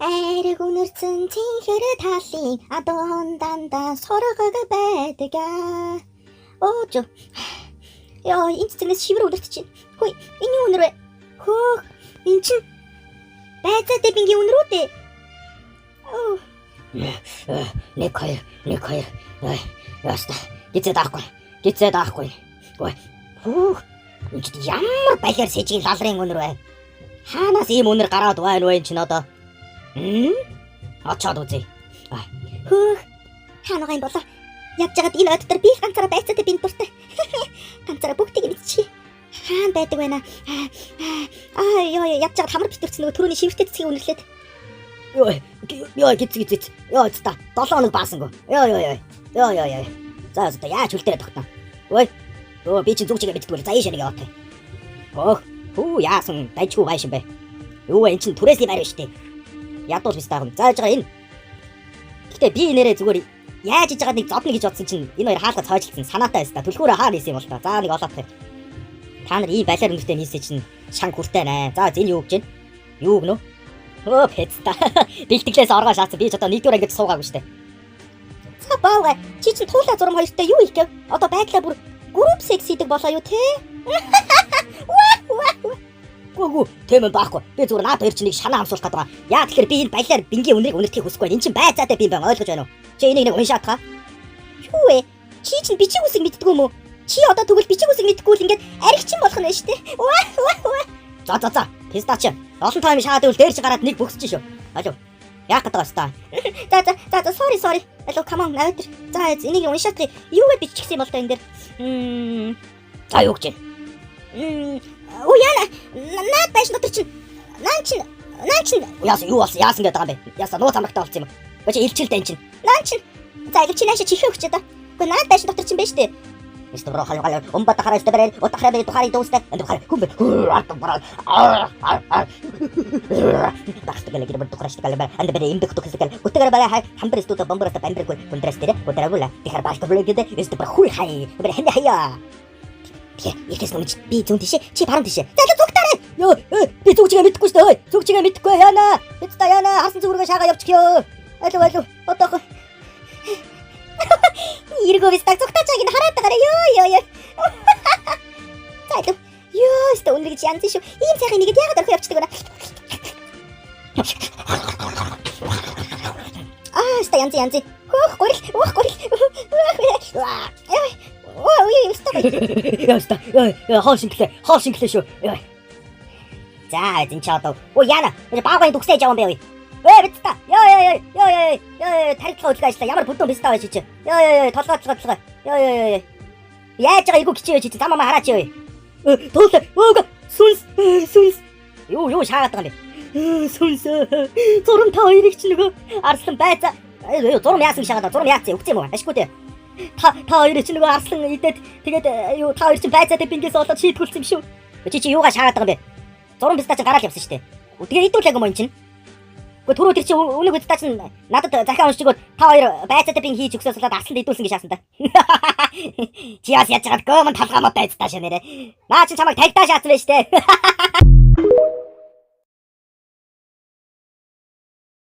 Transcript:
Айраг үнэрсэн цэнхэр талын адуун дандаа соргог байдаг. Өөж. Яа, энэ цэцгнээс шивэр үнэрт чинь. Хөөе, энэ юу үнэр вэ? Хөөх, эн чин байцаатай бингийн үнэр үү дээ? Оо. 1 2 1 2. Яста. Гизээ даахгүй. Гизээ даахгүй. Ой. Хүүх. Энэ чинь ямар балиар сэжиг лалрын үнэр вэ? Хаанаас ийм үнэр гараад байна вэ энэ чинь одоо? Хм? Очоод үзье. Хөөх. Хаана байгаа юм болоо? Ядж хагаад энэ ой дотор би л ганцаараа байцаатай бинд дуртай. Ганцаараа бүгдийг мэдчихье. Хаана байдаг вэ наа? Аа ёо ёо ядж хагаад хамар битэрсэн нөгөө түрүүний шивэртэй цэцгийг үнэрлээд. Йоо, ёо гиз гиз гиз. Ёо та 7 хоног баасангүй. Ёо ёо ёо. Ёо ёо ёо. За за яаж хөл дээрээ тогтно. Ой. Өө би чинь зүг чигээ мэддэггүй л. За ийшээ нэг яваатай. Хөөх. Хүү яасан дайчгүй байшин бэ. Юу вэ эн чинь түрээсний байр биш үү? Ядуул биш таахан. За яж байгаа энэ. Гэтэ би нэрээ зүгээр яаж иж байгаа нэг зодно гэж бодсон чинь энэ хоёр хаалга цоожлсон санаатай байсан та. Түлхүүрээ хаана хийсэн юм бол та. За нэг олоодох юм. Та нар ийм балиар өнөртэй нийсээ чинь шан хүртэй нэ. За энэ юу гэж вэ? Юу гэнэ? Өө пэцта. Бэлтгэлээс оргоо шаацсан. Би ч одоо нэгдүгээр ангид суугаагүй штэ. За баавга чи чинь туулаа зурам хоёртой юу хийх гэв? Одоо байдлаа бүр group sex хийдэг болоо юу те? Гүү гүү тийм юм баахгүй. Би зүгээр наад хоёр чинь нэг шанаа амсуулах гээд байгаа. Яа тэгэхээр би энэ балиар бингийн үнэрийг үнэртхийг хүсэхгүй байна. Эн чинь байцаатай би юм байна ойлгож байна уу? Чи энийг нэг уншаад та. Юу вэ? Чи чинь бичиг үсэг мэддэггүй юм уу? Чи одоо тэгвэл бичиг үсэг мэддэггүй л ингээд аригчин болох нь шүү дээ. Ваа ваа ваа. За за за. Пистач. Олон тайм шахаад ивэл дээр чи гараад нэг бөхсөж шүү. Алуу. Яах гээд байгаа ста. За за за за sorry sorry. Алуу come on навтер. За энийг уншаадах юу гэж биччихсэн юм бол та энэ дээр. Мм. За юу гэж вэ? Мм. Оо яна наад байш дотор чинь нaan чинь нaan чинь Яасан юу болсон? Яасан гэдэг байгаа юм бэ? Яасан нууц амрагтай болсон юм. Ба чи илчилдэ эн чинь. Нaan чинь за илч чи нааша чихээ өгч одоо. Гэхдээ наад байш дотор чинь байж тээ. Мистер хал хал умба тахара стебрел отахара бе тухари дууста энд хар хүм ат барал тахстгал гэр тухраш тгал ба анд бе имдэх тухсгал утгар бала хай хамбар стута бомбар ста бамбар кул кундрас тэр кундрагула тихар баш тблэг гэдэг эст бар хул хай бэр хэнэ хаяа. Тэгэхээр ихээс нүмж би зүүн тишээ чи баруун тишээ. За л зүгтаарай. Йоо би зүг чигээ мэдэхгүй шүү дээ. Зүг чигээ мэдэхгүй яана. Эцта яана харсан зүгргээ шаага явчих ёо. Алуу алуу одоох. Эргөө бистаг зүгтаачааг нь хараад байгаарай. Ёо ёо ёо. За л ёо өстө үнэр гэж янз шүү. Ийм сайхан нэгэд яагаад орхио явчихдаг вэ? Аа өстө янз янз. Хөөх гурил, өөх гурил. Ой ой өстө. Яста хоол шингэлээ хоол шингэлээ шүү. За эзэн чи одоо оо яана баагаын дүгсээ жаван бэ. Эй битта. Йоо ёо ёо ёо ёо ёо тарилга хөдөлгөө ажиллаа. Ямар бүдүүн биста байж чи. Йоо ёо ёо толгой толгой толгой. Йоо ёо ёо. Яаж байгаа эргүү кичээ чи зам амаа хараач ёо. Туулаа. Өөг сүнс сүнс. Юу юу шаагаад байгаа юм бэ? Сүнс. Зурам та хоёрыг чи нөгөө арслан байцаа. Зурам яасан гэж шаагаад зурам яатсан үгцэн юм уу? Ашгүй дээ. Та та хоёрыг чи нөгөө арслан идээд тэгээд юу та хоёр чи байцаатай бингээс болоод шийтгүүлсэн юм шүү. Чи чи юугаа шаагаад байгаа юм бэ? Зурам биста чи гараал явсан шүү дээ. Тэгээ идүүлээгүй юм энэ чинь. Гэхдээ түрүү тэр чи үнэг үдтаа чинь надад захиа уншиж өгөөд та хоёр байцаатай бин хийж өгсөөс болоод арсланд идүүлсэн гэж шаасан та. Чи яас яаж байгаа гомн талгаа мод айцтаа шээ нэрэ. Наа чи чамайг тагтаа шаацсан байж тээ.